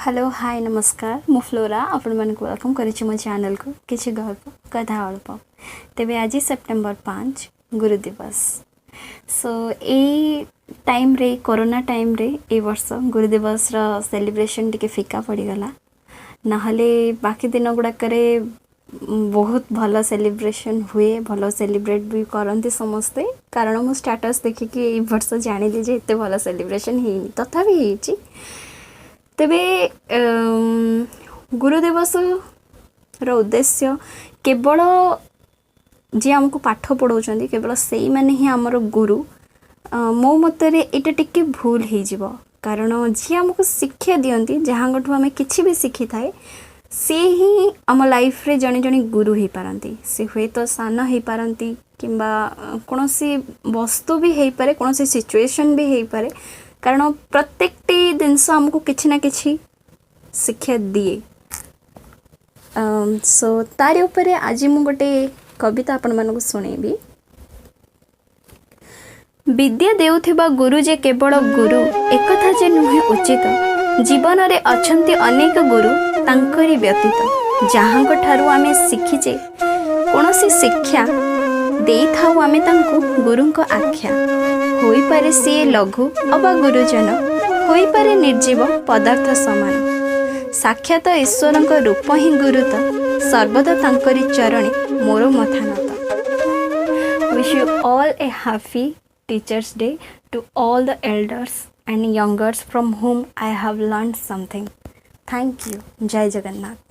Hello, ହାଏ, ନମସ୍କାର। ମୁଁ flora, ଆପଣମାନଙ୍କୁ welcome କରିଛି ମୋ ଚ୍ୟାନେଲକୁ କିଛି ଗଳ୍ପ କଥା ଅଳ୍ପ। ତେବେ ଆଜି ସେପ୍ଟେମ୍ବର 5, ଗୁରୁ ଦିବସ। ସୋ ଏଇ ଟାଇମ୍ରେ, କରୋନା ଟାଇମ୍ରେ ଏଇ ବର୍ଷ ଗୁରୁ ଦିବସର ସେଲିବ୍ରେସନ୍ ଟିକେ ଫିକା ପଡ଼ିଗଲା। ନହେଲେ ବାକି ଦିନ ଗୁଡ଼ାକରେ ବହୁତ ଭଲ ସେଲିବ୍ରେସନ୍ ହୁଏ, ଭଲ ସେଲିବ୍ରେଟ୍ ବି କରନ୍ତି ସମସ୍ତେ। କାରଣ ମୁଁ ଷ୍ଟାଟସ୍ ଦେଖିକି ଏଇ ବର୍ଷ ଜାଣିଲି ଯେ ଏତେ ଭଲ ସେଲିବ୍ରେସନ୍ ହେଇନି, ତଥାପି ହେଇଛି। ତେବେ ଗୁରୁ ଦିବସର ଉଦ୍ଦେଶ୍ୟ କେବଳ ଯିଏ ଆମକୁ ପାଠ ପଢ଼ାଉଛନ୍ତି, କେବଳ ସେଇମାନେ ହିଁ ଆମର ଗୁରୁ, ମୋ ମତରେ ଏଇଟା ଟିକେ ଭୁଲ ହେଇଯିବ। କାରଣ ଯିଏ ଆମକୁ ଶିକ୍ଷା ଦିଅନ୍ତି, ଯାହାଙ୍କଠୁ ଆମେ କିଛି ବି ଶିଖିଥାଏ, ସେ ହିଁ ଆମ ଲାଇଫରେ ଜଣେ ଜଣେ ଗୁରୁ ହେଇପାରନ୍ତି। ସେ ହୁଏତ ସାନ ହେଇପାରନ୍ତି କିମ୍ବା କୌଣସି ବସ୍ତୁ ବି ହେଇପାରେ, କୌଣସି ସିଚୁଏସନ୍ ବି ହେଇପାରେ। କାରଣ ପ୍ରତ୍ୟେକଟି ଜିନିଷ ଆମକୁ କିଛି ନା କିଛି ଶିକ୍ଷା ଦିଏ। ସୋ ତାରି ଉପରେ ଆଜି ମୁଁ ଗୋଟେ କବିତା ଆପଣମାନଙ୍କୁ ଶୁଣେଇବି। ବିଦ୍ୟା ଦେଉଥିବା ଗୁରୁ ଯେ କେବଳ ଗୁରୁ, ଏକଥା ଯେ ନୁହେଁ ଉଚିତ। ଜୀବନରେ ଅଛନ୍ତି ଅନେକ ଗୁରୁ ତାଙ୍କରି ବ୍ୟତୀତ, ଯାହାଙ୍କ ଠାରୁ ଆମେ ଶିଖିଛେ କୌଣସି ଶିକ୍ଷା, ଦେଇଥାଉ ଆମେ ତାଙ୍କୁ ଗୁରୁଙ୍କ ଆଖ୍ୟା। ହୋଇପାରେ ସିଏ ଲଘୁ ଅବା ଗୁରୁଜନ, ହୋଇପାରେ ନିର୍ଜୀବ ପଦାର୍ଥ ସମାନ। ସାକ୍ଷାତ ଈଶ୍ୱରଙ୍କ ରୂପ ହିଁ ଗୁରୁ ତ, ସର୍ବଦା ତାଙ୍କରି ଚରଣେ ମୋର ମଥା ନତ। Wish you all a happy Teachers' Day to all the elders and youngers from whom I have learned something. Thank you. Jai Jagannath.